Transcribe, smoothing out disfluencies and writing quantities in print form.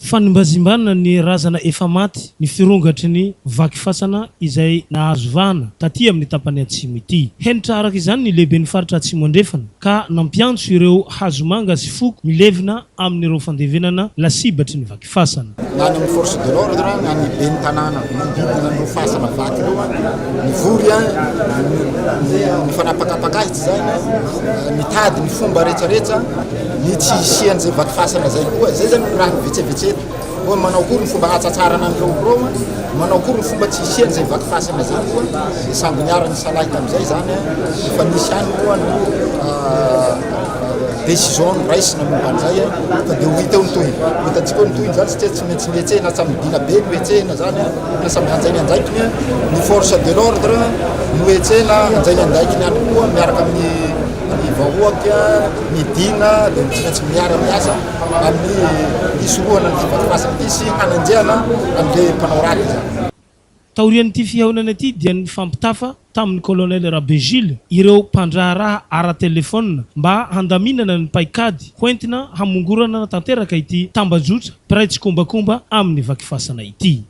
Fanimbazimbana ny razana efa maty ny firongatry ny vaky fasana izay nahazo vahana taty amin'ny tapany atsimo ity. Hentitra araka izany ny lehiben'ny faritra Atsimo Andrefana ka nampiantso ireo hazomanga sy foko milevina amin'ireo fandevenana lasibatry ny vaky fasana. Na ny amin'ny force de l'ordre na ny ben'ny tanàna manodidina an'ireo fasana vaky ireo nivory nifanapakapakahitra izany nitady ny fomba rehetrarehetra ny tsy hisian'izay vaky fasana izay koa. Izay izany no raha nivetsevetsena hoe manao akory ny fomba hahatsatsarana an'ireo ireo, manao akory ny fomba tsy hisian'izay vaky fasana izay koa. Dia samby niara-nisalahy tamin'izay izany, efa nisy ihany moa ny décision noraisina momba an'izay fa dia ho hita eo ny tohiny. Ho hitantsika eo ny tohiny izany satria tsy maintsy mihetsehina hatramin'ny dina be no hetsehina izany, na samby handray ny andraikiny ny force de l'ordre no hetsehina handray ny andraikiny ihany koa miaraka amin'ny ny vahoaka, ny dina dia tsy maintsy miara-miasa amin'ny hisorohana an'ity vaky ity sy hanenjehana an'ilay mpanao ratsy izany. Taorian'ity fihaonana ity dia nifampitafa tamin'ny Colonel Rabe Gilles ireo mpandraharaha ara-telefaonina mba handaminana ny paikady hoentina hamongorana tanteraka ity tambajotra mpiray tsikombakomba amin'ny vakifasana ity.